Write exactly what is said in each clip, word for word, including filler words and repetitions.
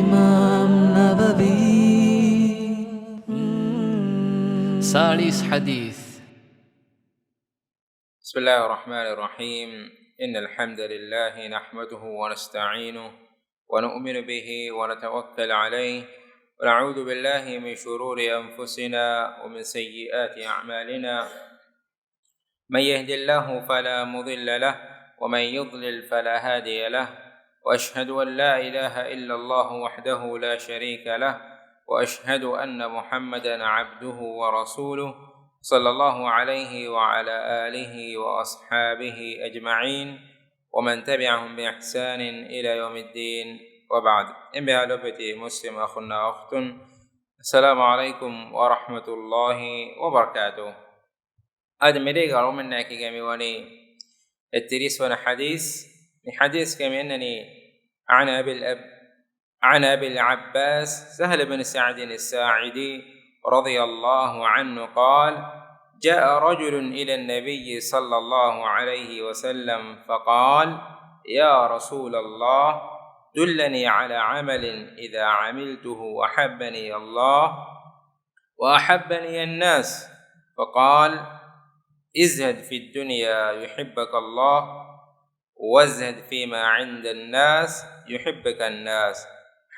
އިމާމް ނަވަވީ. ސާޅީސް ޙަދީޘް. بسم الله الرحمن الرحيم. إن الحمد لله نحمده ونستعينه ونؤمن به ونتوكل عليه ونعوذ بالله من شرور أنفسنا ومن سيئات أعمالنا. من يهد الله فلا مضل له ومن يضلل فلا هادي له. وأشهد أن لا إله إلا الله وحده لا شريك له. وأشهد أن محمدا عبده ورسوله. صلى الله عليه وعلى آله وأصحابه أجمعين. ومن تبعهم بإحسان إلى يوم الدين. وبعد. އެންމެހާ ލޮބުވެތި މުސްލިމް އަޚުންނާ އުޚްތުން، السلام عليكم ورحمة الله وبركاته. އަދި މިރޭގެ އަޅުމެންނާއެކީގަ މިވަނީ އެއްތިރީސް ވަނަ ޙަދީޘް. މި ޙަދީޘްގަ މި އަންނަނީ، عن أبي الأب-، عن أبي العباس سهل بن سعد الساعدي رضي الله عنه قال: جاء رجل إلى النبي صلى الله عليه وسلم فقال: يا رسول الله، دلني على عمل إذا عملته أحبني الله وأحبني الناس. فقال: ازهد في الدنيا يحبك الله، وازهد فيما عند الناس يحبك الناس.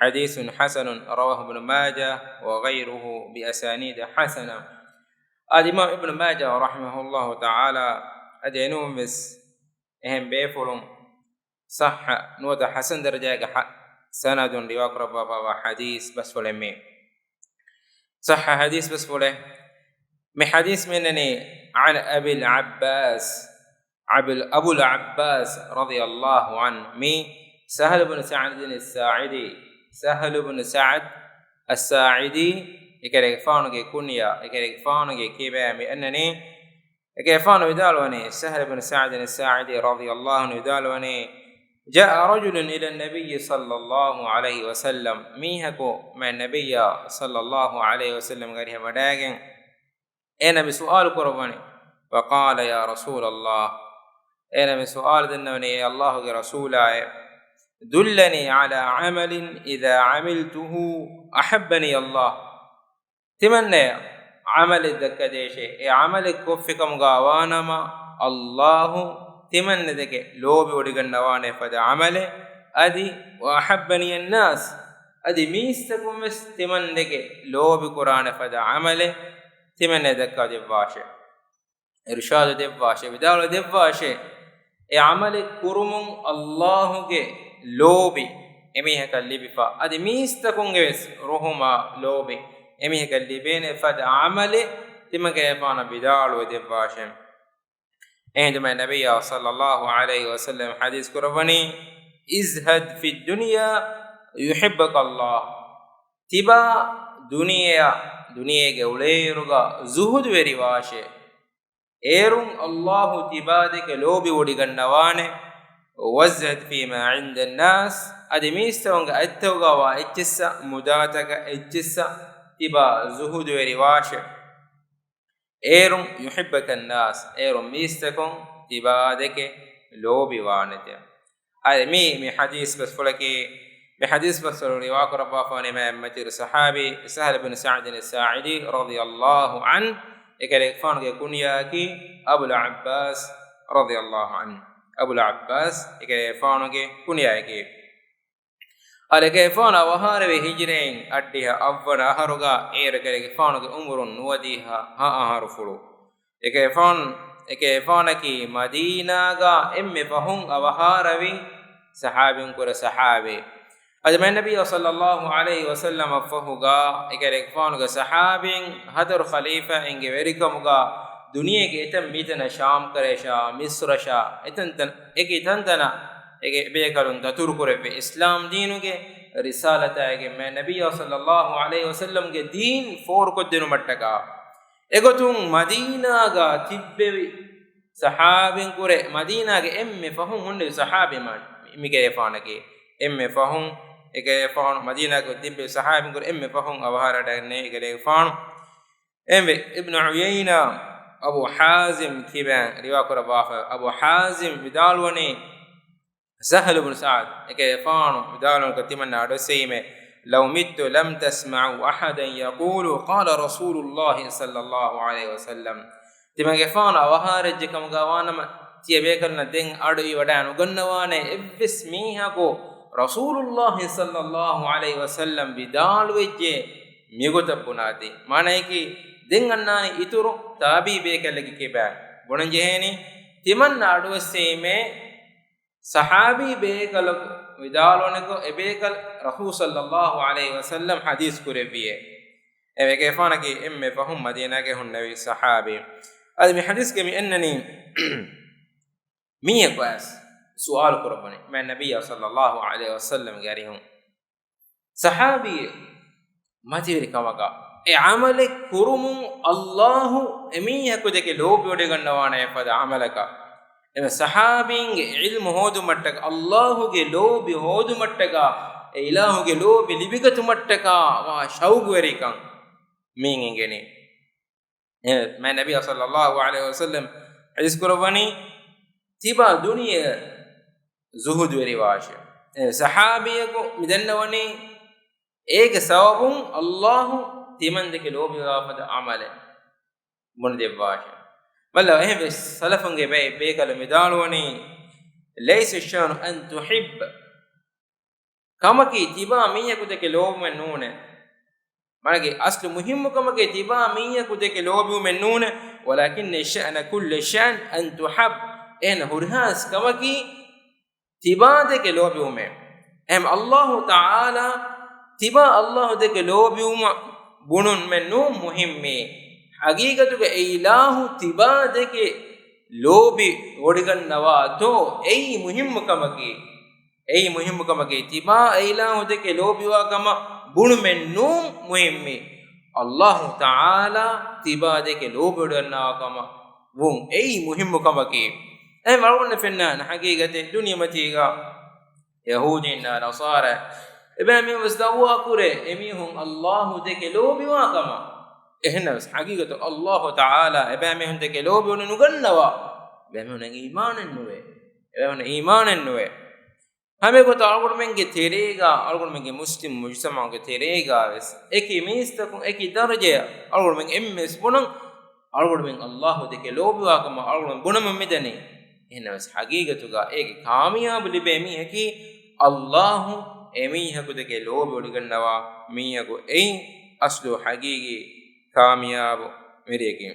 حديث حسن رواه ابن ماجه وغيره بأسانيد حسنة. އަދި އިމާމް އިބްނު މާޖާ ރަޙިމަހުﷲ ތަޢާލާ އަދި އެނޫން ވެސް އެހެން ބޭފުޅުން ޞައްޙަ ނުވަތަ ޙަސަން ދަރަޖާގެ ޙަ-، ސަނަދުން ރިވާކުރައްވާފައިވާ ޙަދީޘް ބަސްފުޅެއް މީ. ޞައްޙަ ޙަދީޘް ބަސްފުޅެއް. މި ޙަދީޘް މި އަންނަނީ عن أبي العباس، އަބުލް، އަބުލް ޢައްބާސް رضي الله عنه، މީ ސަހްލު ބުނު ސަޢްދިން އައްސާޢިދީ، ސަހްލު ބުނު ސަޢްދް އައްސާޢިދީ، އެކަލޭގެފާނުގެ ކުންޔާ، އެކަލޭގެފާނުގެ ކިބައިން މި އަންނަނީ. އެކަލޭގެފާނު ވިދާޅުވަނީ، ސަހްލު ބުނު ސަޢްދިން އައްސާޢިދީ رضي الله عنه ވިދާޅުވަނީ، جاء رجل إلى النبي صلى الله عليه وسلم، މީހަކު މާތް ނަބިއްޔާ صلى الله عليه وسلم ގެ އަރިހަށް ވަޑައިގެން، އޭނަ މި ސުވާލު ކުރައްވަނީ، فقال يا رسول الله، އޭނަ މި ސުވާލު ދެންނެވަނީ، އޭ ﷲ ގެ ރަސޫލާއޭ، دلني على عمل إذا عملته أحبني الله. ތިމަންނަޔަށް ޢަމަލެއް ދައްކަދޭށޭ، އެ ޢަމަލެއް ކޮށްފިކަމުގަ ވާނަމަ، ﷲ ތިމަންނަ ދެކެ ލޯބިވޮޑިގަންނަވާނެ ފަދަ ޢަމަލެއް، އަދި وأحبني الناس، އަދި މީސްތަކުން ވެސް ތިމަން ދެކެ ލޯބިކުރާނެ ފަދަ ޢަމަލެއް ތިމަންނަޔަށް ދައްކާ ދެއްވާށޭ. އިރުޝާދު ދެއްވާށޭ، ވިދާޅު ދެއްވާށޭ، އެ ޢަމަލެއް ކުރުމުން ﷲ ގެ ލޯބި އެމީހަކަށް ލިބިފަ، އަދި މީސްތަކުންގެ ވެސް ރުހުމާ ލޯބި އެމީހަކަށް ލިބޭނެ ފަދަ ޢަމަލެއް ތިމަން އެކަލޭގެފާނަށް ވިދާޅުވެ ދެއްވާށޭ. އެހިނދުމައި ނަބިއްޔާ صلى الله عليه وسلم ޙަދީޘް ކުރައްވަނީ، ازهد في الدنيا يحبك الله. ތިބާ ދުނިޔެއަށް، ދުނިޔޭގެ އުޅޭއިރުގަ ޒުހުދުވެރިވާށޭ. އޭރުން ﷲ ތިބާ ދެކެ ލޯބިވޮޑިގަންނަވާނެ. وازهد فيما عند الناس، އަދި މީސްތަކުންގެ އަތްތަކުގަ ވާ އެއްޗިއްސަށް، މުދާތަކަށް އެއްޗިއްސަށް ތިބާ ޒުހުދުވެރިވާށޭ. އޭރުން يحبك الناس، އޭރުން މީސްތަކުން ތިބާ ދެކެ ލޯބިވާނެތެ. އަދި މި، މި ޙަދީޘް ބަސްފުޅަކީ، މި ޙަދީޘް ބަސްފުޅު ރިވާކުރައްވާފަވަނީ މާތް މަތިރު ޞަޙާބީ ސަހްލު ބިން ސަޢްދިން އައްސާޢިދީ رضي الله عنه، އެކަލޭގެފާނުގެ ކުންޔާއަކީ އަބުލް ޢައްބާސް رضي الله عنه. އަބުލް ޢައްބާސް އެކަލޭގެފާނުގެ ކުންޔާއަކީ. އަދި އެކަލޭގެފާނު އަވަހާރަވި ހިޖްރައިން އަށްޑިހަ އަށްވަނަ އަހަރުގަ އޭރު އެކަލޭގެފާނުގެ އުމުރުން ނުވަދިހަ ހަ އަހަރުފުޅު. އެކަލޭގެފާނު، އެކަލޭގެފާނަކީ މަދީނާގަ އެންމެ ފަހުން އަވަހާރަވި ޞަޙާބީންކުރެ ޞަޙާބީ. އަދި މާތް ނަބިއްޔާ صلى الله عليه وسلم އަށްފަހުގަ އެކަލޭގެފާނުގެ ޞަޙާބީން ހަތަރު ޚަލީފާއިންގެ ވެރިކަމުގަ ދުނިޔޭގެ އެތަން މިތަނަށް، ޝާމް ކަރައިޝާ، މިޞްރަށާ، އެތަންތަން، އެކި ތަންތަނަށް އެ ބޭކަލުން ދަތުރުކުރެއްވި، އިސްލާމް ދީނުގެ ރިސާލަތާއިގެން މާތް ނަބިއްޔާ صلى الله عليه وسلم ގެ ދީން ފޯރުކޮށްދިނުމަށްޓަކާ. އެގޮތުން މަދީނާގަ ތިއްބެވި ޞަޙާބީންކުރެ، މަދީނާގެ އެންމެ ފަހުން ހުންނެވި ޞަޙާބީ މާ-، މިކަލޭގެފާނަކީ. އެންމެ ފަހުން އެކަލޭގެފާނު މަދީނާގަ ތިއްބެވި ޞަޙާބީންކުރެ އެންމެ ފަހުން އަވަހާރަވަޑައިގެންނެވި އެކަލޭގެފާނު. އެންވެ، އިބްނު ޢުޔައިނާ އަބޫ ޙާޒިމް ކިބައިން ރިވާކުރައްވާފަ، އަބޫ ޙާޒިމް ވިދާޅުވަނީ، ސަހްލު ބުނު ސަޢްދު، އެކަލޭގެފާނު ވިދާޅުވަނީ ތިމަންނަ އަޑުއެއްސެވީމޭ، لو مت لم تسمعوا أحدا يقول قال رسول الله صلى الله عليه وسلم. ތިމަގެފާނު އަވަހާރައްޖެ ކަމުގަ ވާނަމަ، ތިޔަބޭކަލުންނަށް ދެން އަޑުއިވަޑައި ނުގަންނަވާނެ އެއްވެސް މީހަކު ރަސޫލުﷲ ޞައްލަﷲ ޢަލައިހި ވަސައްލަމް ވިދާޅުވެއްޖެ މިގޮތަށް ބުނާތީ. މާނަޔަކީ، ދެން އަންނާނީ އިތުރު ތާބިޢީ ބޭކަލެއްގެ ކިބައިން. ބުނަން ޖެހޭނީ، ތިމަންނަ އަޑުއެއްސީމޭ ޞަޙާބީ ބޭކަލަކު ވިދާޅުވަނިކޮށް، އެބޭކަލް ރަސޫލު ޞައްލަﷲ ޢަލައިހި ވަސައްލަމް ޙަދީޘް ކުރެއްވިއޭ. އެ ވެގޭފާނަކީ އެންމެ ފަހުން މަދީނާގެ ހުންނެވި ޞަޙާބީ. އަދި މި ޙަދީޘްގެ މި އެންނަނީ މީހަކު އައިސް ސުވާލު ކުރައްވަނީ މާތް ނަބިއްޔާ ޞައްލަﷲ ޢަލައިހި ވަސައްލަމްގެ އަރިހުން. ޞަޙާބީ މަތިވެރި ކަމަކަށް އެ ޢަމަލެއް ކުރުމުން ﷲ އެމީހަކު ދެކެ ލޯބިވޮޑިގަންނަވާނެ ފަދަ ޢަމަލަކަށް. އެމެ ޞަޙާބީންގެ ޢިލްމު ހޯދުމަށްޓަކަ، ﷲގެ ލޯބި ހޯދުމަށްޓަކަ، އެ އިލާހުގެ ލޯބި ލިބިގަތުމަށްޓަކާ ވާ ޝައުގުވެރިކަން މިއިން އިނގެނީ. އެ މާތް ނަބިއްޔާ ޞައްލަﷲ ޢަލައިހި ވަސައްލަމް ޙަދީޘް ކުރައްވަނީ، ތިބާ ދުނިޔެ ޒުހުދުވެރިވާށޭ. އެ ޞަޙާބީއަކު މި ދަންނަވަނީ، އޭގެ ސަބަބުން ﷲ ތިމަންދެކެ ލޯބިވާފަދަ ޢަމަލެއް ބުނެދެއްވާށޭ. ބައްލަވާ، އެހެންވެސް ސަލަފުންގެ ބޭ-، ބޭކަލު މިދާޅުވަނީ، ليس الشأن أن تحب. ކަމަކީ، ތިބާ މީހަކު ދެކެ ލޯބުމެއް ނޫނޭ. މާނައަކީ، އަސްލު މުހިއްމު ކަމަކީ، ތިބާ މީހަކު ދެކެ ލޯބިވުމެއް ނޫނޭ. ولكن الشأن، كل الشأن أن تحب. އެހެން ހުރިހާ ކަމަކީ، ތިބާ ދެކެ ލޯބިވުމޭ. އެހެން ﷲ ތަޢާލާ، ތިބާ ﷲ ދެކެ ލޯބިވުމަށް ބުނުމެއް ނޫން މުހިއްމީ. ޙަޤީޤަތުގަ އެ އިލާހު ތިބާ ދެކެ ލޯބި ވޮޑިގަންނަވާތޯ، އެއީ މުހިއްމު ކަމަކީ. އެއީ މުހިއްމު ކަމަކީ، ތިބާ އެ އިލާހު ދެކެ ލޯބިވާ ކަމަށް ބުނުމެއް ނޫން މުހިއްމީ. ﷲ ތަޢާލާ ތިބާ ދެކެ ލޯބިވޮޑިގަންނަވާ ކަމަށް ވުން އެއީ މުހިއްމު ކަމަކީ. އެހެން އަޅުގަނޑަށް ފެންނާނެ ޙަޤީޤަތެއް، ދުނިޔެމަތީގަ ޔަހޫދީންނާ ނަޞާރާ އެބައިމީހުން ވެސް ދަޢުވާ ކުރޭ އެމީހުން ﷲ ދެކެ ލޯބިވާ ކަމަށް. އެހެންނަމަވެސް، ޙަޤީޤަތު ﷲ ތަޢާލާ އެބައިމީހުން ދެކެ ލޯބިވަނީ ނުގަންނަވާ. އެބައިމީހުން އީމާނެއް ނުވޭ. އެބައިމީހުން އީމާނެއް ނުވޭ. ހަމައެގޮތަށް އަޅުގަނޑުމެންގެ ތެރޭގަ، އަޅުގަނޑުމެންގެ މުސްލިމް މުޖުތަމަޢުގެ ތެރޭގަ ވެސް އެކި މީސްތަކުން އެކި ދަރަޖަޔަށް އަޅުގަނޑުމެން އެންމެ ވެސް ބުނަން، އަޅުގަނޑުމެން ﷲ ދެކެ ލޯބިވާ ކަމަށް އަޅުގަނޑުމެން ބުނަމުން މިދަނީ. އެހެންނަމަވެސް، ޙަޤީޤަތުގަ އޭގެ ކާމިޔާބު ލިބޭ މީހަކީ، ﷲ އެމީހަކު ދެކެ ލޯބިވޮޑިގަންނަވާ މީހަކު. އެއީ އަސްލު ޙަޤީޤީ ކާމިޔާބު ވެރިޔަކީ.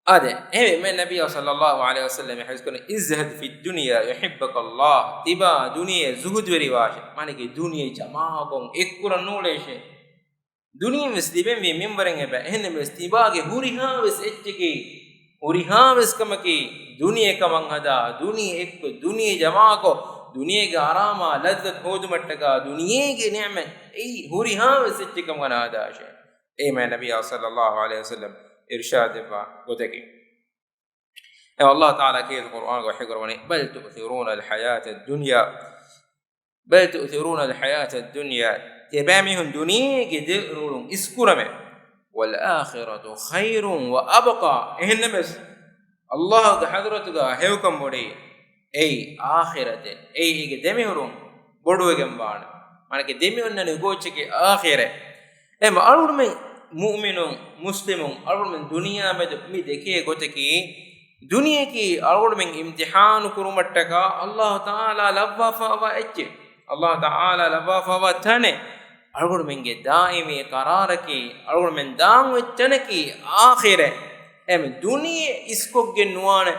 އާދެ، އެހެންވެ، މާތް ނަބިއްޔާ ޞައްލަﷲ ޢަލައިހި ވަސައްލަމަ ޙަދީޘް ކުރަނީ، ازهد في الدنيا يحبك الله. ތިބާ ދުނިޔެ ޒުހުދުވެރިވާށޭ. މާނައަކީ، ދުނިޔެ ޖަމާކޮށް އެއްކުރަން ނޫޅޭށޭ. ދުނިޔެ ވެސް ލިބެންވީ މިންވަރެއް އެބަ. އެހެންނަމަވެސް، ތިބާގެ ހުރިހާ ވެސް އެއްޗަކީ، ހުރިހާ ވެސް ކަމަކީ، ދުނިޔެ ކަމަށް ހަދާ، ދުނިޔެ އެއްކޮށް، ދުނިޔެ ޖަމާކޮށް، ދުނިޔޭގެ އަރާމާ ލައްޒަތު ހޯދުމަށްޓަކާ، ދުނިޔޭގެ ނިޢުމަތް އެއީ ހުރިހާ ވެސް އެއްޗެއް ކަމަށް ހަދާށޭ. އެއީ މާތް ނަބިއްޔާ ޞައްލަﷲ ޢަލައިހި ވަސައްލަމަ އިރުޝާދު ދެއްވާ ގޮތަކީ. އެ ﷲ ތަޢާލާ ކީރިތި ޤުރްއާނުގަ ވަޙީ ކުރައްވަނީ، بل تؤثرون الحياة الدنيا، بل تؤثرون الحياة الدنيا، ތިޔަބައިމީހުން ދުނިޔޭގެ ދެރަވުނު އިސްކުރަމޭ، والآخرة خير وأبقى، އެހެންނަމަވެސް، ﷲގެ ޙަޟްރަތުގަ ހެޔޮކަން ބޮޑީ އެއީ އާޚިރަތޭ. އެއީ އޭގެ ދެމިހުރުން ބޮޑުވެގެން ވާނެ. މާނައަކީ ދެމިއޮންނަނީ ގޯއްޗަކީ އާޚިރަތް. އެހެން އަޅުގަނޑުމެން މުއުމިނުން، މުސްލިމުން، އަޅުގަނޑުމެން ދުނިޔެއާ މެދު މި ދެކޭ ގޮތަކީ، ދުނިޔެއަކީ އަޅުގަނޑުމެން އިމްތިޙާނު ކުރުމަށްޓަކާ ﷲ ތަޢާލާ ލައްވާފައިވާ އެއްޗެއް. ﷲ ތަޢާލާ ލައްވާފައިވާ ތަނެއް. އަޅުގަނޑުމެންގެ ދާއިމީ ޤަރާރަކީ، އަޅުގަނޑުމެން ދާން އޮތް ތަނަކީ އާޚިރަތް. އެހެން ދުނިޔެ އިސްކޮށްގެން ނުވާނެ،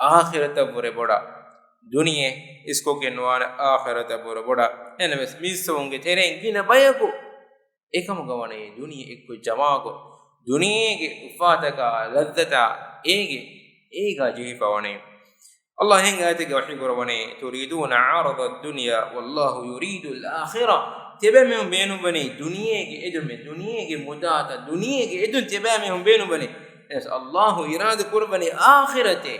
އާޚިރަތަށްވުރެ ބޮޑަށް. ދުނިޔެ އިސްކޮށްގެން ނުވާނެ، އާޚިރަތަށްވުރެ ބޮޑަށް. އެހެންނަމަވެސް، މީސްތަކުންގެ ތެރެއިން ގިނަ ބަޔަކު އެކަމުގަ ވަނީ ދުނިޔެ އެއްކޮށް ޖަމާކޮށް، ދުނިޔޭގެ އުފާތަކާ ލައްޒަތާ އޭގެ، އޭގާ ޖެހިފަ ވަނީ. ﷲ އެހެން އާޔަތެއްގަ ވަޙީ ކުރައްވަނީ، تريدون عرض الدنيا والله يريد الآخرة. ތިޔަބައިމީހުން ބޭނުންވަނީ ދުނިޔޭގެ އެދުމެއް، ދުނިޔޭގެ މުދާތައް، ދުނިޔޭގެ އެދުން ތިޔަބައިމީހުން ބޭނުންވަނީ. އެހެންވެސް ﷲ އިރާދަ ކުރައްވަނީ އާޚިރަތޭ.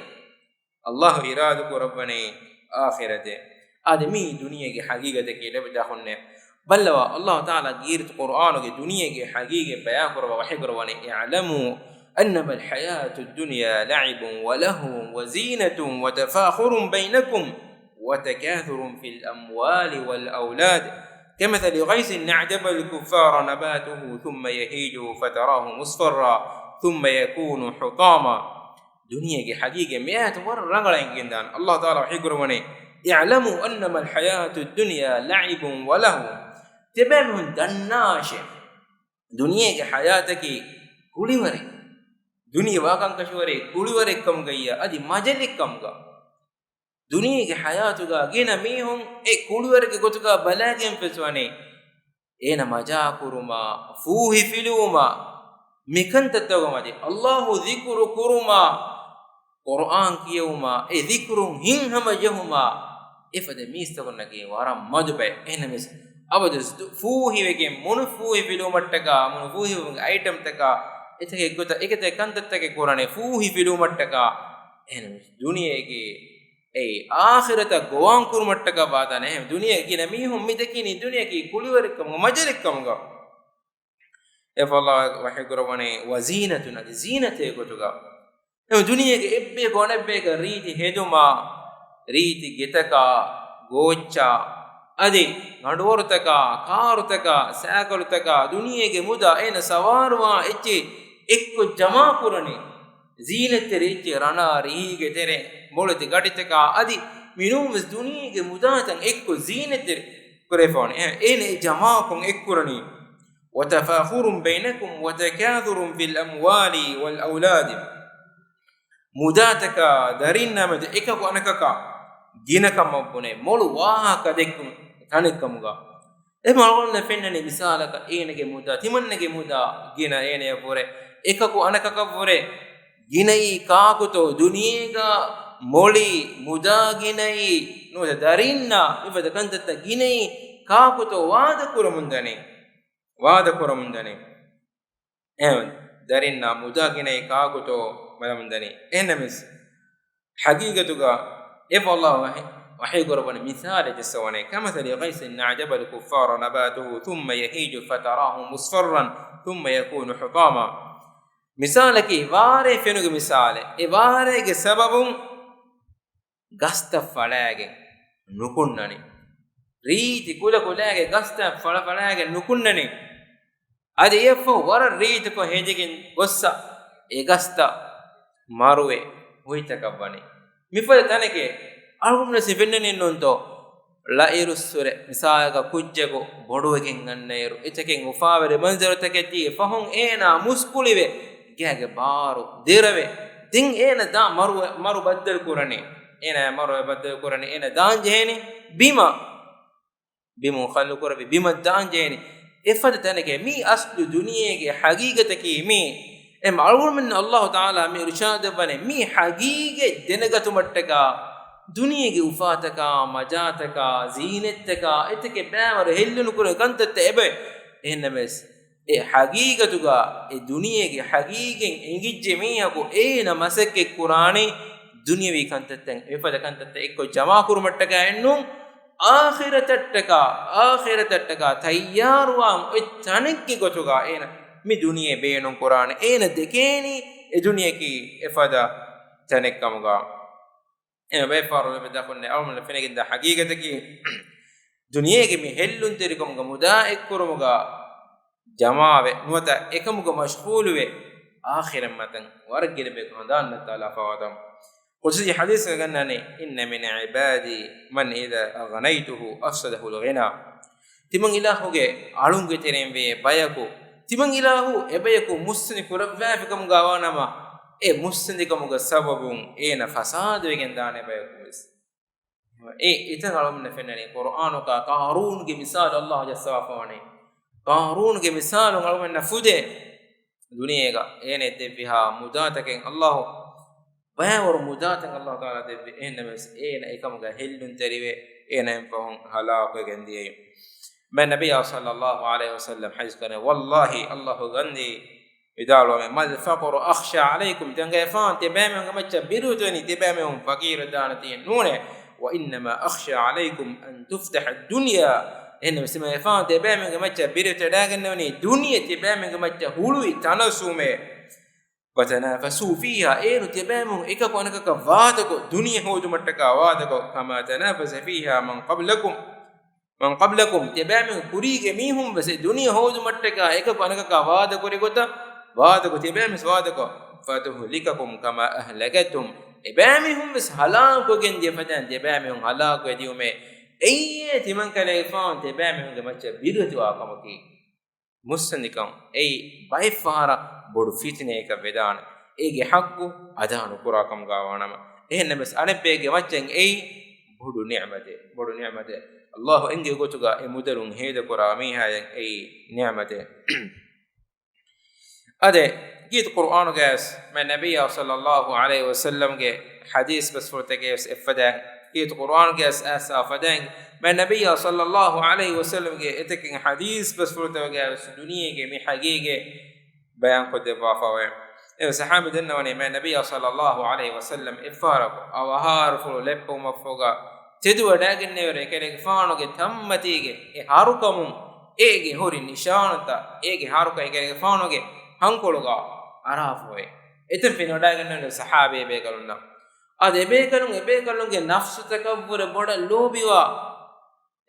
ﷲ އިރާދަ ކުރައްވަނީ އާޚިރަތޭ. އާދެ، މީ ދުނިޔޭގެ ޙަޤީޤަތަކީ ލެބިދާ ހުންނެ. ބައްލަވާ، ﷲ ތަޢާލާ ގީރިތި ޤުރްއާނުގެ ދުނިޔޭގެ ޙަޤީޤަތް ބަޔާން ކުރައްވާ ވަޙީ ކުރައްވަނީ، اعلموا أنما الحياة الدنيا لعب ولهو وزينة وتفاخر بينكم وتكاثر في الأموال والأولاد. كمثل غيث أعجب الكفار نباته ثم يهيج فتراه مصفرا ثم يكون حطاما. ދުނިޔޭގެ ޙަޤީޤަތް މި އާޔަތުން ވަރަށް ރަނގަޅަށް އެނގިގެންދާނެ. ﷲ ތަޢާލާ ވަޙީ ކުރައްވަނީ، اعلموا أنما الحياة الدنيا لعب ولهو. ތިޔަބައިމީހުން ދަންނާށޭ، ދުނިޔޭގެ ޙަޔާތަކީ ކުޅިވަރެއް. ދުނިޔެ ވާކަންކަށަވަރޭ ކުޅިވަރެއްކަމުގައްޔާ އަދި މަޖަލެއްކަމުގަ. ދުނިޔޭގެ ޙަޔާތުގަ ގިނަ މީހުން އެ ކުޅިވަރެއްގެ ގޮތުގަ ބަލައިގެން ފެސްވަނީ، އޭނަ މަޖާކުރުމާ، ފޫހިފިލުވުމާ، މިކަންތައްތަކުގަ މަދެ. ﷲ ޛިކުރު ކުރުމާ، ޤުރުއާން ކިޔެވުމާ، އެ ޛިކުރުން ހިތްހަމަޖެހުމާ، އެފަދަ މީސްތަކުންނަކީ ވަރަށް މަދު ބައެއް. އެހެންނަމަވެސް، އަބަދުވެސް ދު-، ފޫހިވެގެން މޮޅު ފޫހިފިލުވުމަށްޓަކާ، މޮޅު ފޫހިވުމުގެ އައިޓަމްތަކާ، އެތަކެއް ގޮތަށް އެކަތައް ކަންތައްތަކެއް ކުރާނެ ފޫހިފިލުވުމަށްޓަކާ. އެހެންނަމަވެސް، ދުނިޔޭގެ އެއީ އާޚިރަތަށް ގޮވާން ކުރުމަށްޓަކަށް ވާތާނެ. އެހެން ދުނިޔެ ގިނަ މީހުން މި ދެކީނީ ދުނިޔެއަކީ ކުޅިވަރެއްކަމުގަ، މަޖަލެއްކަމުގަ. އެފަ ﷲ ވަޙީ ކުރައްވަނީ، وزينة، އަދި ޒީނަތެއް ގޮތުގަ. އެ ދުނިޔޭގެ އެއްބަޔަކު އަނެއްބަޔަކަށް ރީތި ހެދުމާ، ރީތި ގެތަކާ، ގޯއްޗާ، އަދި ގަނޑުވަރުތަކާ، ކާރުތަކާ، ސައިކަލުތަކާ، ދުނިޔޭގެ މުދާ އޭނަ ސަވާރުވާ އެއްޗެއް އެއްކޮށް ޖަމާކުރަނީ. ޒީނަތްތެރި އެއްޗެއް ރަނާ ރީހީގެ ތެރެ، މޮޅެތި ގަޑިތަކާ އަދި މިނޫންވެސް ދުނިޔޭގެ މުދާތައް އެއްކޮށް ޒީނަތްތެރި ކުރެވިފަވަނީ. އެ-، އޭނަ އެ ޖަމާކޮށް އެއްކުރަނީ. وتفاخر بينكم وتكاثر في الأموال والأولاد. މުދާތަކާ ދަރިންނާމެދު އެކަކު އަނެކަކާ ގިނަކަމަށް ބުނެ މޮޅު ވާހަކަ ދެއްކުން ތަނެއްކަމުގަ. އެ މަޅުގަނޑު ފެންނަނީ މިސާލަކަށް އޭނަގެ މުދާ، ތިމަންނަގެ މުދާ ގިނަ އޭނަޔަށްވުރެ، އެކަކު އަނެކަކަށްވުރެ ގިނައީ ކާކުތޯ؟ ދުނިޔޭގަ މޮޅި މުދާ ގިނައީ ނުވަތަ ދަރިންނާ މިފަދަ ކަންތައްތައް ގިނައީ ކާކުތޯ ވާދަކުރަމުންދަނީ؟ ވާދަކުރަމުންދަނީ. އެހެން ދަރިންނާ މުދާ ގިނައީ ކާކުތޯ ބަލަމުންދަނީ. އެހެންނަމަވެސް، ޙަޤީޤަތުގަ އެފަ ﷲ ވަޙީ، ވަޙީ ކުރައްވަނީ މިސާލެއް ޖައްސަވަނީ، كمثل غيث أعجب الكفار نباته ثم يهيج فتراه مصفرا ثم يكون حطاما. މިސާލަކީ ވާރޭ ފެނުގެ މިސާލެއް. އެ ވާރޭގެ ސަބަބުން ގަސްތައް ފަޅާގެން ނުކުންނަނީ. ރީތި ކުލަކުލައިގެ ގަސްތައް ފަޅަފަޅާގެން ނުކުންނަނީ. އަދި އެއަށްފަހު ވަރަށް ރީތިކޮށް ހެދިގެން ގޮއްސަ އެ ގަސްތައް މަރުވެ ހުއިތަކަށްވަނީ. މިފަދަ ތަނެކޭ އަޅުގަނޑު ވެސް ފެންނަނީ ނޫންތޯ؟ ޅައިރުއްސުރެ މިސާލަކަށް ކުއްޖަކު ބޮޑުވެގެން އަންނައިރު، އެތަކެއް އުފާވެރި މަންޒަރުތަކެއް ދީ، ފަހުން އޭނާ މުސްކުޅިވެ، ގާގެ ބާރު ދެރަވެ، ދެން އޭނަ ދާ މަރު، މަރު ބައްދަލު ކުރަނީ. އޭނާ މަރު ބައްދަލު ކުރަނީ، އޭނަ ދާން ޖެހޭނީ ބިމަށް. ބިމުން ޚަލްޤުކުރެއްވި ބިމަށް ދާން ޖެހޭނީ. އެފަދަ ތަނެކޭ މީ އަސްލު ދުނިޔޭގެ ޙަޤީޤަތަކީ މީ. އެ އަޅުގަނޑުމެންނަށް ﷲ ތަޢާލާ މި އިރުޝާދު ދެއްވަނީ މި ޙަޤީޤަތް ދެނެގަތުމަށްޓަކާ، ދުނިޔޭގެ އުފާތަކާ، މަޖާތަކާ، ޒީނަތްތަކާ، އެތަކެއް ބައިވަރު ހެއްލުނުކުރެވޭ ކަންތައްތައް އެބަ. އެހެންނަމަވެސް، އެ ޙަޤީޤަތުގަ އެ ދުނިޔޭގެ ޙަޤީޤަތް އެނގިއްޖެ މީހަކު އޭނަ މަސައްކަތް ކުރާނީ ދުނިޔަވީ ކަންތައްތައް، މިފަދަ ކަންތައްތައް އެއްކޮށް ޖަމާކުރުމަށްޓަކާއެއްނޫން، އާޚިރަތަށްޓަކާ، އާޚިރަތަށްޓަކާ ތައްޔާރުވާން އޮތް ތަނެއްގެ ގޮތުގަ އޭނަ މި ދުނިޔެ ބޭނުން ކުރާނެ. އޭނަ ދެކޭނީ އެ ދުނިޔަކީ އެފަދަ ތަނެއްކަމުގަ. އެ ބޭފާރު ލެބެ ދަކުންނެ އަޅުމަން ފެނިގެންދާ ޙަޤީޤަތަކީ، ދުނިޔޭގެ މި ހެއްލުންތެރިކަމުގަ މުދާ އެއްކުރުމުގަ ޖަމާވެ، ނުވަތަ އެކަމުގަ މަޝްޣޫލުވެ، އާޚިރަތް މަތަން ވަރަށް ގިނަ ބަޔަކު ހަނދާން ނައްތާލާފަވާތަން. ޤުދުސީ ޙަދީޘްގަ ގަންނަނީ، إن من عبادي من إذا أغنيته أفسده الغنى. ތިމަން އިލާހުގެ އަޅުންގެ ތެރެއިން ވޭ ބަޔަކު، ތިމަން އިލާހު އެބަޔަކު މުއްސަނދި ކުރައްވާފިކަމުގަ ވާނަމަ، އެ މުއްސަނދިކަމުގެ ސަބަބުން އޭނަ ފަސާދަވެގެން ދާނެ ބަޔަކު ވެސް. އެ އެތަން އަޅުމެންނަށް ފެންނަނީ ޤުރްއާނުގަ ޤާރޫންގެ މިސާލު ﷲ ޖައްސަވާފަވަނީ. ޤާރޫންގެ މިސާލު އަޅުމެންނަށް ފުދޭ. ދުނިޔޭގަ އޭނަ ދެއްވިހާ މުދާތަކެއް ﷲ، ބައިވަރު މުދާތައް ﷲ ތަޢާލާ ދެއްވި. އެހެންނަމަވެސް އޭނަ އެކަމުގަ ހެއްލުންތެރިވެ، އޭނަ އެންފަހުން ހަލާކުވެގެން ދިޔައީ. މާތް ނަބިއްޔާ ޞައްލައްލާހު ޢަލައިހި ވަސައްލަމް ޙަދީޘް ކުރައްވަނީ، ވައްލާހި، ﷲ ގަންދީ، ވިދާޅުވަމޭ، ما الفقر أخشى عليكم، ތިމަންގެ އެފާން ތިޔަބައިމީހުންގެ މައްޗަށް ބިރުވެތިވަނީ، ތިޔަބައިމީހުން ފަޤީރަށް ދާނެތީ ނޫނޭ، وإنما أخشى عليكم أن تفتح الدنيا. އެހެންނަމަވެސް ތިމަން އެފާން ތިޔަބައިމީހުންގެ މައްޗަށް ބިރުވެތިވަޑައިގަންނަވަނީ ދުނިޔެ ތިޔަބައިމީހުންގެ މައްޗަށް ހުޅުވި ތަނައްސުމޭ. وتنافسوا فيها، އޭރު ތިޔަބައިމީހުން އެކަކު އަނެކަކަށް ވާދަކޮށް، ދުނިޔެ ހޯދުމަށްޓަކާ ވާދަކޮށް، كما تنافس فيها من قبلكم، من قبلكم، ތިޔަބައިމީހުން ކުރީގެ މީހުން ވެސް އެ ދުނިޔެ ހޯދުމަށްޓަކާ އެކަކު އަނެކަކާ ވާދަ ކުރި ގޮތަށް ވާދަކޮށް، ތިޔަބައިމީހުން ވާދަކޮށް، فتهلككم كما أهلكتهم، އެބައިމީހުން ވެސް ހަލާކުވެގެން ދިޔަ ފަދައިން ތިޔަބައިމީހުން ހަލާކުވެ ދިޔުމޭ. އެއީ ތިމަން ކަލޭގެފާނު ތިޔަބައިމީހުންގެ މައްޗަށް ބިރުވެތިވާ ކަމަކީ. މުއްސަނދިކަން އެއީ ބައެއްފަހަރަށް ބޮޑު ފިތިނައަކަށް ވެދާނެ، އޭގެ ޙައްޤު އަދާ ނުކުރާ ކަމުގަ ވާނަމަ. އެހެންނަމަވެސް އަނެއްބައެއްގެ މައްޗަށް އެއީ ބޮޑު ނިޢުމަތެއް، ބޮޑު ނިޢުމަތެއް. ﷲ އެނގި ގޮތުގަ އެ މުދަލުން ހޭދަކުރާ މީހާޔަށް އެއީ ނިޢުމަތެއް. އާދެ، ކީރިތި ޤުރްއާނުގައިވެސް މާތް ނަބިއްޔާ ޞައްލައްލާހު ޢަލައިހި ވަސައްލަމްގެ ޙަދީޘް ބަސްފުޅުތަކެއްވެސް އެއްފަދައިން، ކީރިތި ޤުރްއާނުގައިވެސް އައިސް އާ ފަދައިން، މާތް ނަބިއްޔާ ޞައްލައްލާހު ޢަލައިހި ވަސައްލަމްގެ އެތަކެއް ޙަދީޘް ބަސްފުޅުތަކުގައިވެސް ދުނިޔޭގެ މި ޙަޤީޤަތް ބަޔާންކޮށްދެއްވާފައެވެ. އެ ޞަޙާބީ ދަންނަވަނީ، މާތް ނަބިއްޔާ ޞައްލައްލާހު ޢަލައިހި ވަސައްލަމް އެއްފަހަރަކު އަވަހާރަފުޅު ލެއްޕުމަށްފަހުގަ ތެދުވަޑައިގެންނެވިއިރު އެކަލޭގެފާނުގެ ތަންމަތީގެ އެ ހަރުކަމުން އޭގެ ހުރި ނިޝާނުތައް، އޭގެ ހަރުކަން އެކަލޭގެފާނުގެ ހަންކޮޅުގަ އަރާފައެވެ. އެތަން ފެނިވަޑައިގެންނެވި ޞަޙާބީ ބޭކަލުންނަށް. އާދެ، އެބޭކަލުން، އެބޭކަލުންގެ ނަފްސުތަކަށްވުރެ ބޮޑަށް ލޯބިވާ،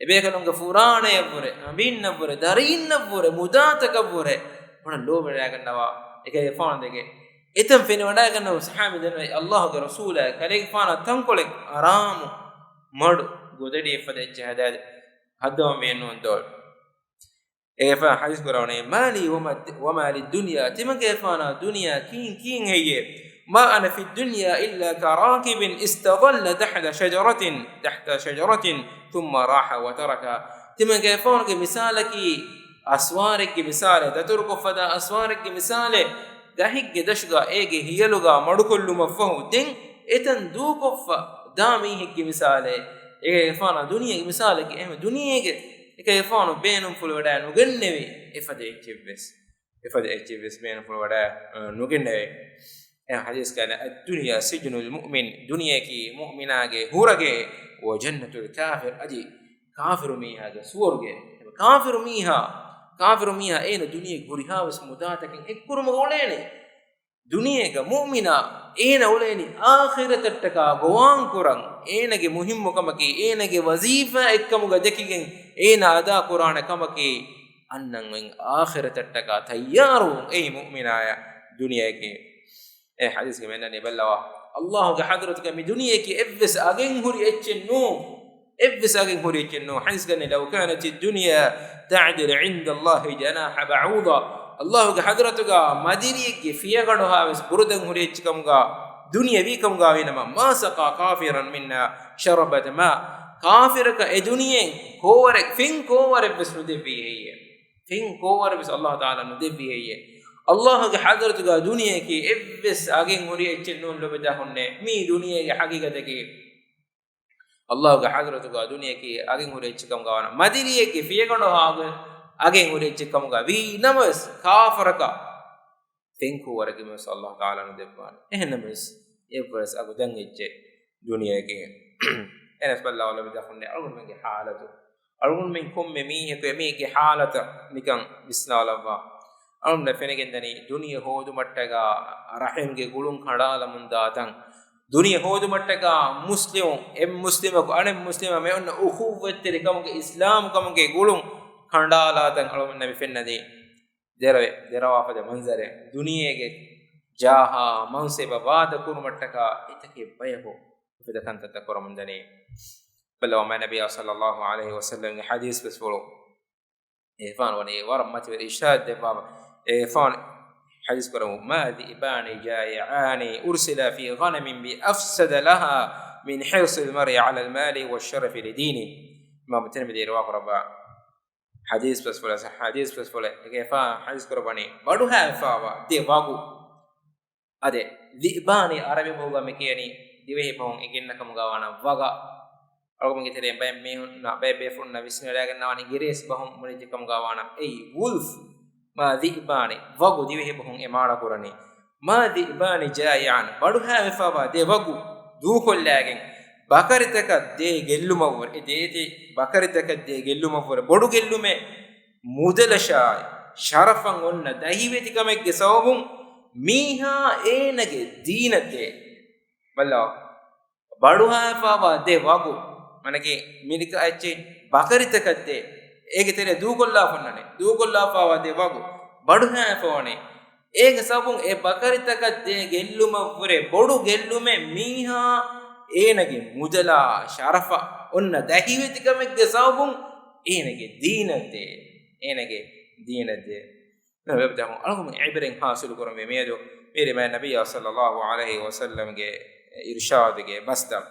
އެބޭކަލުންގެ ފުރާނަޔަށްވުރެ، އަނބީންނަށްވުރެ، ދަރީންނަށްވުރެ، މުދާތަކަށްވުރެ ބޮޑަށް ލޯބިވަޑައިގަންނަވާ އެކަލޭގެފާނުގެ އެތަން ފެނިވަޑައިގަންނަވާ ޞަޙާބީ ދަންނަވަނީ، ﷲގެ ރަސޫލާ ކަލޭގެފާނާ ތަންކޮޅެއް އަރާމު މަޑު ގޮދަޑި އެއްފަދަ އެއްޗެއް ހަދާދޭ، ހައްދަވަން ވޭން ނޫން ދޯ. އެފަ ޙަދީޘް ކުރަވަނީ، ما لي وما، وما للدنيا، ތިމަންކަލޭގެފާނާ ދުނިޔެއާ ކީން ކީން ހެއްޔޭ؟ ما أنا في الدنيا إلا كراكب استظل تحت شجرة، تحت شجرة ثم راح وتركها. ތިމަންކަލޭގެފާނުގެ މިސާލަކީ އަސްވާރެއްގެ މިސާލެއް، ދަތުރުކޮށް ފަދަ އަސްވާރެއްގެ މިސާލެއް، ގަހެއްގެ ދަށުގަ އޭގެ ހިޔަލުގަ މަޑުކޮށްލުމަށްފަހު ދެން އެތަން ދޫކޮށްފަ ދާ މީހެއްގެ މިސާލެއް. އެކަލޭގެފާނާ ދުނިޔޭގެ މިސާލަކީ އެހެން ދުނިޔޭގެ އެކަލޭގެފާނު ބޭނުންފުޅުވަޑައި ނުގެންނެވި އެފަދަ އެއްޗެއްވެސް، އެފަދަ އެއްޗެއްވެސް ބޭނުންފުޅުވަޑައި، އަ، ނުގެންނެވި. އެ ޙަދީޘްގައި، الدنيا سجن المؤمن، ދުނިޔެއަކީ މުއުމިނާގެ ހުރަގެއެއް، وجنة الكافر، އަދި ކާފިރު މީހާގެ ސުވަރުގެ. ކާފިރު މީހާ، ކާފިރު މީހާ އޭނަ ދުނިޔޭގެ ހުރިހާވެސް މުދާތަކެއް އެއްކުރުމުގަ އުޅޭނެ. ދުނިޔޭގަ މުއުމިނާ އޭނަ އުޅޭނީ އާޚިރަތަށްޓަކާ ގޮވާން ކުރަން. އޭނަގެ މުހިއްމު ކަމަކީ، އޭނަގެ ވަޒީފާ އެއްކަމުގަ ދެކިގެން އޭނަ އަދާ ކުރާނެ ކަމަކީ، އަންނަން އޮތް އާޚިރަތަށްޓަކާ ތައްޔާރުވުން. އެއީ މުއުމިނާޔަށް ދުނިޔެއަކީ. އެ ޙަދީޘްގެ މެންނަނީ ބައްލަވާ، ﷲގެ ޙަޟްރަތުގަ މި ދުނިޔެއަކީ އެއްވެސް އަގެއް ހުރި އެއްޗެއް ނޫން. އެއްވެސް އަގެއް ހުރި އެއްޗެއް ނޫން. ޙަދީޘްގައި، لو كانت الدنيا تعدل عند الله جناح بعوضة. ﷲގެ ޙަޟްރަތުގަ މަދިރިއެއްގެ ފިޔަގަނޑުހާވެސް ބުރުދަން ހުރި އެއްޗެއް ކަމުގަ ދުނިޔެ ވީ ކަމުގަ ވީނަމަ، ما سقى كافرا منها شربة ماء. ކާފިރަކަށް އެ ދުނިޔެއިން ކޯވަރެއް، ފެން ކޯވަރެއްވެސް ނުދެއްވީ ހެއްޔޭ؟ ފެން ކޯވަރެއްވެސް ﷲ ތަޢާލާ ނުދެއްވީ ހެއްޔޭ؟ ﷲގެ ޙަޟްރަތުގަ ދުނިޔެއަކީ އެއްވެސް އަގެއް ހުރި އެއްޗެއް ނޫން ލޮބެތި އަޚުންނޭ. މީ ދުނިޔޭގެ ޙަޤީޤަތަކީ. ﷲގެ ޙަޟްރަތުގަ ދުނިޔެއަކީ އަގެއް ހުރި އެއްޗެއް ކަމުގަ ވާނަމަ، މަދިރިއެއްގެ ފިޔަގަނޑު ހާގު އަގެއް ހުރި އެއްޗެއް ކަމުގަ ވީ ނަމަވެސް، ކާފަރަކަށް ފެން ކޯވަރެއްވެސް ﷲ ތަޢާލާ ނުދެއްވާނެ. އެހެންނަމަވެސް، އެއްވެސް އަގު ދަން އެއްޗެއް ދުނިޔޭގެ. އެހެނަސް ބައްލަވާ ލޮބެތި އަޚުންނޭ، އަޅުގަނޑުމެންގެ ޙާލަތު، އަޅުގަނޑުމެން ކޮންމެ މީހަކު އެމީހެއްގެ ޙާލަތަށް ނިކަން ވިސްނާލައްވާ. އަޅުގަނޑަށް ފެނިގެންދަނީ ދުނިޔެ ހޯދުމަށްޓަކާ ރަޙިމްގެ ގުޅުން ކަނޑާލަމުންދާތަން. ދުނިޔެ ހޯދުމަށްޓަކާ މުސްލިމު، އެއް މުސްލިމަކު އަނެއް މުސްލިމަށް މި އޮންނަ އުޚުއްވަތްތެރިކަމުގެ، އިސްލާމްކަމުގެ ގުޅުން ކަނޑާލާތަން އަޅުގަނޑަށް މި ފެންނަދީ. ދެރަވެ، ދެރަވާފަދަ މަންޒަރެއް. ދުނިޔޭގެ ޖާހާ މަންސަބަށް ވާދަ ކުރުމަށްޓަކާ އެތަކެއް ބަޔަކު އެފަދަ ކަންތައްތައް ކުރަމުންދަނީ. ބައްލަވާ މާތް ނަބިއްޔާ ޞައްލައްލާހު ޢަލައިހި ވަސައްލަމްގެ ޙަދީޘް ބަސްފުޅު. އެފާން ވަނީ ވަރަށް މަތިވެރި އިރުޝާދު ދެއްވާ. އެފާން ޙަދީޘް ކުރަމު، ما ذئبان جائعان أرسلا في غنم بأفسد لها من حرص المرء على المال والشرف لدينه. އިމާމު ތިރްމިޛީ ރިވާ ކުރައްވާ ޙަދީޘް ބަސްފުޅެއް، ޙަދީޘް ބަސްފުޅެއް. އޭގެ އެފާން ޙަދީޘް ކުރައްވަނީ، ބަޑުހާވެފާވާ ދެ ވަގު. އާދެ، ޛިއްބާނީ ޢަރަބި ބަހުގަ މި ކިޔަނީ ދިވެހި ބަހުން އެ ގިންނަ ކަމުގަ ވާނަ ވަގަށް. އަޅުގަނޑުގެ ތެރެއިން ބައެއް މީހުންނަށް، ބައެއް ބޭފުޅުންނަށް ވިސްނަވަޑައިގަންނަވާނީ ގެރޭސް ބަހުން މުޅިއްޖެ ކަމުގަ ވާނަ. އެއީ ވުލްފް. ما ذئبان، ވަގު، ދިވެހި ބަހުން އެ މާނަ ކުރަނީ. ما ذئبان جائعان، ބަޑުހާވެފާވާ ދެ ވަގު ދޫކޮށްލައިގެން، ބަކަރިތަކަށް ދޭ ގެއްލުމަށްވުރެ، އެ ދޭތި ބަކަރިތަކަށް ދޭ ގެއްލުމަށްވުރެ، ބޮޑު ގެއްލުމެއް، މުދަލަށާއި ޝަރަފަށް އޮންނަ ދަހިވެތިކަމެއްގެ ސަބަބުން މީހާ އޭނަގެ ދީނަށް ދޭ. ބައްލަވާ، ބަޑުހާފާވާ ދެ ވަގު، މަނަކީ މިނިކަ އެއްޗެއް ބަކަރިތަކަށް ދޭ، އޭގެ ތެރެ ދޫކޮށްލާފަ އޮންނަނީ، ދޫކޮށްލާފަވާ ދޭ ވަގު ބަޑުހައިފަ ވަނީ. އޭގެ ސަބަބުން އެ ބަކަރިތަކަށް ދޭ ގެއްލުމަށްވުރެ ބޮޑު ގެއްލުމެއް މީހާ އޭނަގެ މުދަލާ ޝަރަފަށް އޮންނަ ދަހިވެތިކަމެއްގެ ސަބަބުން އޭނަގެ ދީނަށް ދޭ، އޭނަގެ ދީނަށް ދޭ. ނަބި ވެބްދާހުން އަޅުގަނޑު އިބްރެން ހާސިލު ކުރަންވީ މިއަދު މިރިމޭ ނަބިއްޔާ ސައްލަﷲ ޢަލައިހި ވަސައްލަމްގެ އިރުޝާދުގެ ބަސްތައް.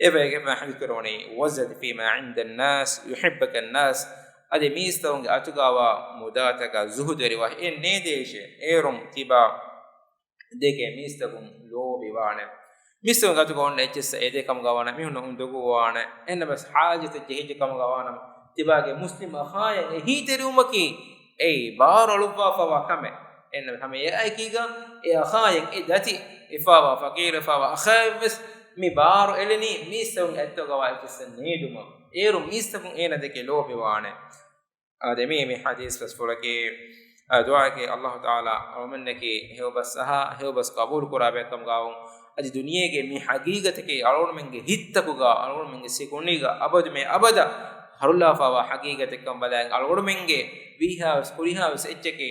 އެބައިގެ ޙަދީޘް ކުރަވަނީ، "وَازْهَدْ فِيمَا عِندَ النَّاسِ يُحِبَّكَ النَّاسُ." އަދި މީސްތައް އުނގެ އަތުގަވާ މުދާތަކަށް ޒުހުދުވެރިވާ އެ ނޭދޭށޭ، އޭރުން ތިބާ ދެކެ މީސްތަކުން ލޯބިވާނެ. މީސްތަކުން ގަތުގަ އޮންނަ އެއްޗެއްސަ އެދޭ ކަމުގަ ވާނަ މީހުން އުނދަގޫވާނެ. އެހެންނަމަސް ހާޖަތެއް ޖެހިއްޖެ ކަމުގަ ވާނަމަ ތިބާގެ މުސްލިމް އަޚާޔަށް އެހީތެރިވުމަކީ އެއީ ބާރު އަޅުއްވާފަވާ ކަމެއް. އެހެންނަމަ ހަމަ އެއާއެކީގަ އެ އަޚާޔަށް އެ ދަތި އެފާވާ ފަޤީރު އެފާވާ އަޚާއެއްވެސް މި ބާރު އެޅެނީ މީސްތަކުން އެއްތޯގަވާ އެއްޗެއްސަ ނޭދުމަށް. އޭރު މީސްތަކުން އޭނަ ދެކެ ލޯބިވާނެ. އާދެ، މީ، މި ޙަދީޘް ފަސްފުޅަކީ، އާ، ދުޢާއަކީ ﷲ ތަޢާލާ އަޅުމެންނަކީ ހެޔޮބަސް އަހާ، ހެޔޮބަސް ޤަބޫލު ކުރާ ބައެއްކަމުގައު، އަދި ދުނިޔޭގެ މި ޙަޤީޤަތަކީ އަޅުގަނޑުމެންގެ ހިތްތަކުގަ، އަޅުގަނޑުމެންގެ ސިކުނޑީގަ އަބަދުމެ އަބަދަށް ހަރުލާފަވާ ޙަޤީޤަތެއްކަން ބަލައިގެން، އަޅުގަނޑުމެންގެ ވީހާވެސް ހުރިހާވެސް އެއްޗަކީ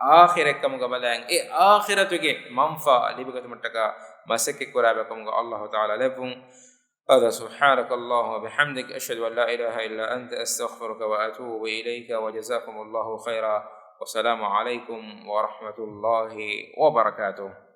އާޚިރަތްކަމުގަ ބަލައިގެން، އެ އާޚިރަތުގެ މަންފާ ލިބިގަތުމަށްޓަކާ މަސައްކަތް ކުރާ ބައެއްކަމުގަ ﷲ ތަޢާލާ ލެއްވުން. هذا، سبحانك اللهم وبحمدك، أشهد أن لا إله إلا أنت، أستغفرك وأتوب إليك، وجزاكم الله خيرا، والسلام عليكم ورحمة الله وبركاته.